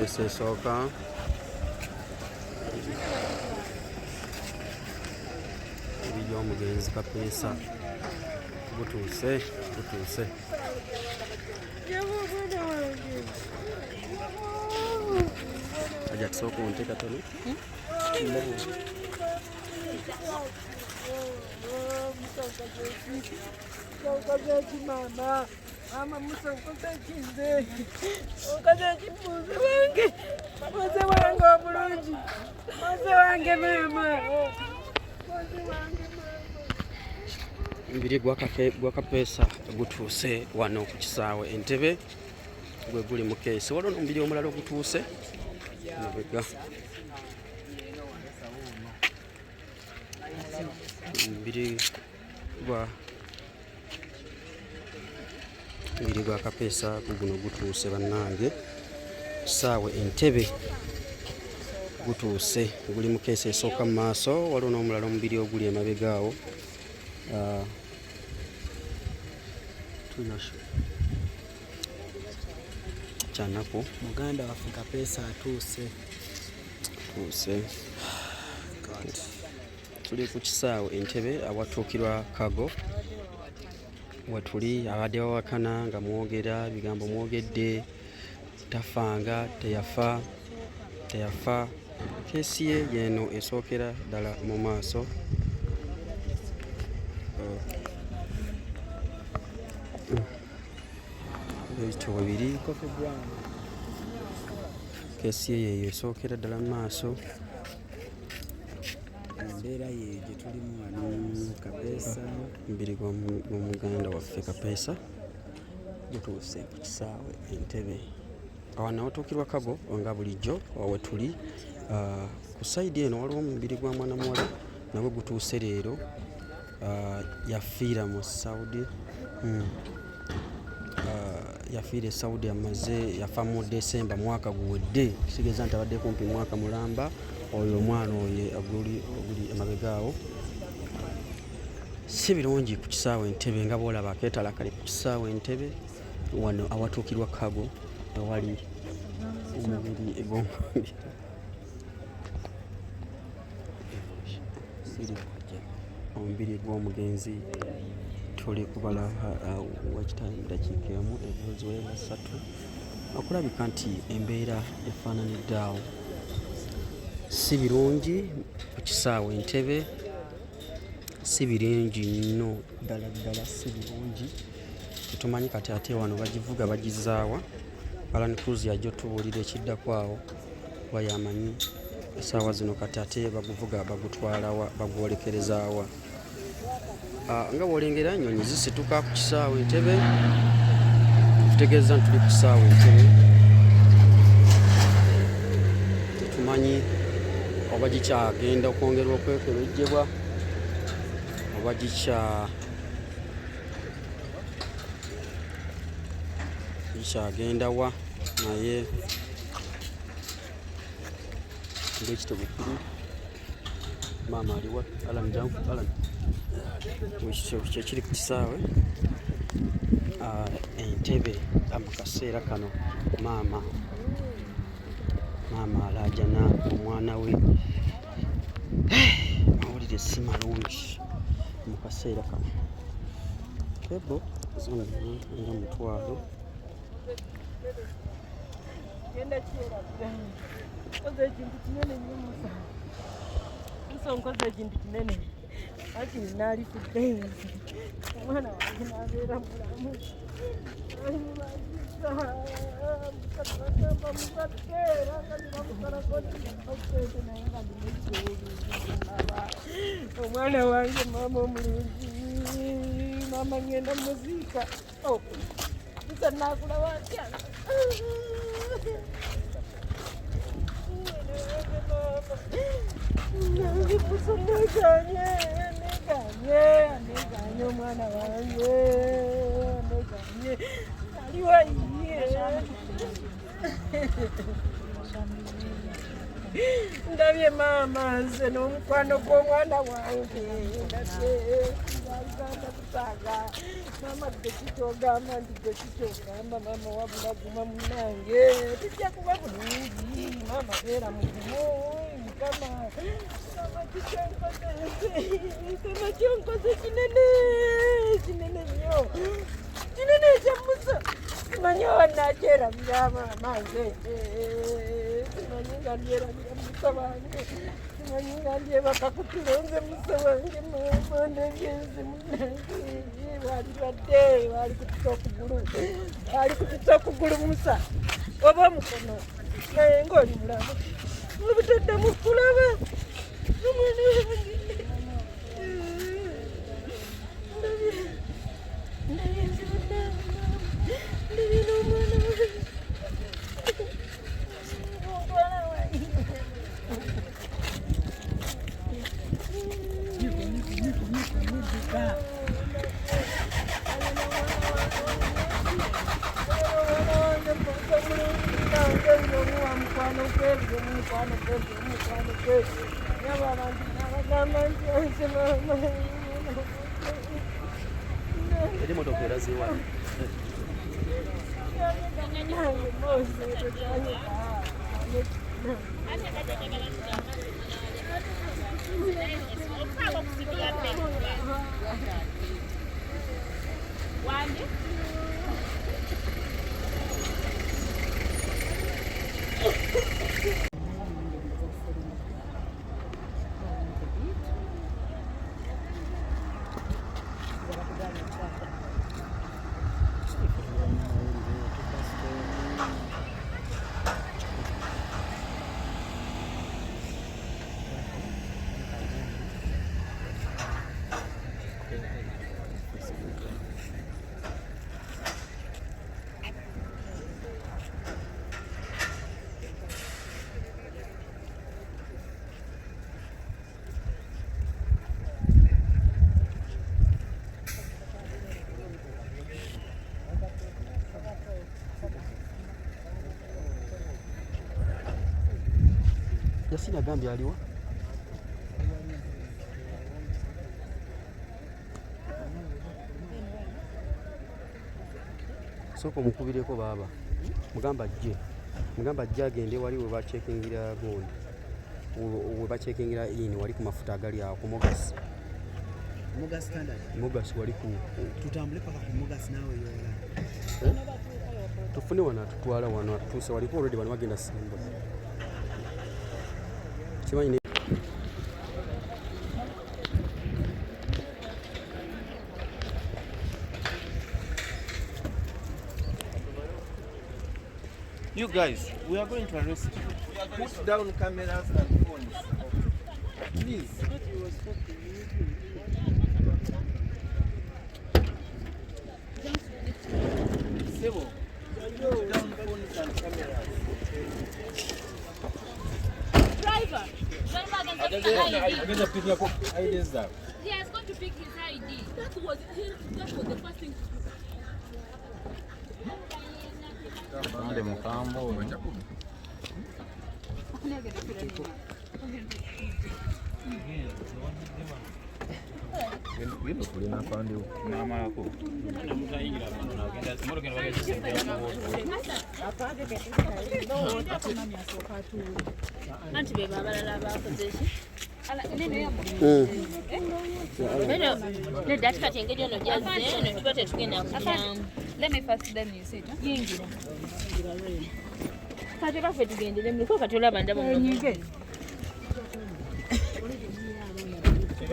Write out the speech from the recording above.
Esi esooka ebiri omugenzi Kapeesa gutuuse gutuuse. Aja tusooka onte katono. Mama, mama Musa nkoze ki nze? Nkoze ki muze wange? Muze wange omulungi. Muze wange maama. Muze wange maama. Omubiri gwa Kapeesa gutuuse wano ku kisaawe Entebbe gwe guli mu keesi. Waliwo n'omubiri omulala ogutuuse mabega. Omubiri gwa omubiri gwa Kapeesa guguno gutuuse bannange kisaawe Entebbe gutuuse guli mu keesi esooka mu maaso. Waliwo n'omulala omubiri oguli emabega awo. Ah, kyanaku muganda waffe Kapeesa atuuse. Tuuse, tuli ku kisaawe Entebbe awatuukirwa cargo wetuli. Abadde bawakana nga mwogera bigambo, mwogedde tafanga, teyafa, teyafa. Keesi ye yeeno esookera ddala mu maaso. Ebityo bwe biri, keesi ye yeeyo esookera ddala mu maaso. Embeera ye gye tulimu wano, Kapeesa. Omubiri gw'omuganda waffe Kapeesa gutuuse ku kisaawe Entebbe wano awatuukirwa cargo nga bulijjo wetuli. Ah, ku side eno waliwo omubiri gwa mwana muwala, nagwo gutuuse leero. Ah, yafiira mu Saudi. Ah, yafiira e Saudi, amaze yafa mu December mwaka guwedde, kitegeeza nti abadde kumpi mwaka mulamba. Oyo omwana oyo oguli emabega awo. Si birungi ku kisaawe Entebbe nga bwolaba akeetala kali ku kisaawe Entebbe wano awatuukirwa cargo ewali omubiri omubiri gw'omugenzi. Tuli kubala wakitaayi dakiika emu eziwera 3 okulabika nti embeera efaananidde awo. Si birungi ku kisaawe Entebbe, si birungi nnyo ddala ddala, si birungi. Tetumanyi kati ate wano bagivuga bagizaawa. Alan Cruz yajja otubuulira ekiddako awo kuba yamanyi essaawa zino kati ate baguvuga bagutwalawa, bagwolekerezaawa. Ah, nga bw'olengera ennyonyi zisituka ku kisaawe Entebbe, tutegeeza nti tuli ku kisaawe Entebbe. Tetumanyi oba gikyagenda okwongerwa okwekebejjebwa oba gikyagenda wa, naye ng'ekityo bwe kiri. Maama aliwa? Alan, jangu Alan. Ekityo kyekiri ku kisaawe, ah, Entebbe mu kaseera kano. Maama, maama alaajana omwana we. Mawulire si malungi mu kaseera kano. Kebo zonna nga mutwalo. Genda kyerabira. Nkoze ekintu kinene nnyo Musa. Musa, nkoze ekintu kinene. Akiri naalifudde omwana wange n'abeera mulamu. Ali mubazisa. Musa bagamba muzadde era nga ne bamusalako sente, naye nga ndina ekisuubi. Omwana wange, maama omulungi, maama ngenda muziika. Oh, Musa, naakulaba ntya? Musa, neganye, neganye, neganye, omwana wange neganye, aliwa ye? Ndabye maama nze n'omukwano gw'omwana wange, ndabye. Uganda kusaaga. Maama gwe kikyogamba nti gwe kikyogamba maama wabula guma munange tujja kuba bulungi maama beera mugumu mukama mukama kikyonkoze mukama kyonkoze kinene kinene nnyo kinene ekya Musa simanyi oba nakyerabira maama nze simanyi nga ndyerabira Musa wange simanyi nga ndyebaka ku tulo nze Musa wange maama ndebyenze munange walibadde wali kututa okugulu wali kututa okugulu Musa oba omukono naye ng'oli mulamu obutaddamu kulaba omwana wange ndabye nze munange ndabye n'omwana wange omwana wange. Eri motoka erazeewa? Yasini agambye aliwa? Sooka omukubireko baaba mugamba ajje mugamba ajje agende wali we bacekingira gundi we bacekingira ini wali ku mafuta agali awo ku Mogas. Mogas Standard. Mogas wali ku tutambule paka ku Mogas naawe yola. Tufune wano atutwala wano atutuuse waliko already bano bagenda Simba. Kimanyi. You guys, we are going to arrest you. Put down cameras and phones. Please. Sebo, put down phones and cameras. Driver, he has gone to pick his ID. That was the first thing to do. Anti be abalala bakoze ki? Nedda ati kati engeri eno gyazze eno tuba tetugenda kujyamu. Let me first then you sit. Yingira. Kati baffe tugendere muliko kati olaba ndaba muno.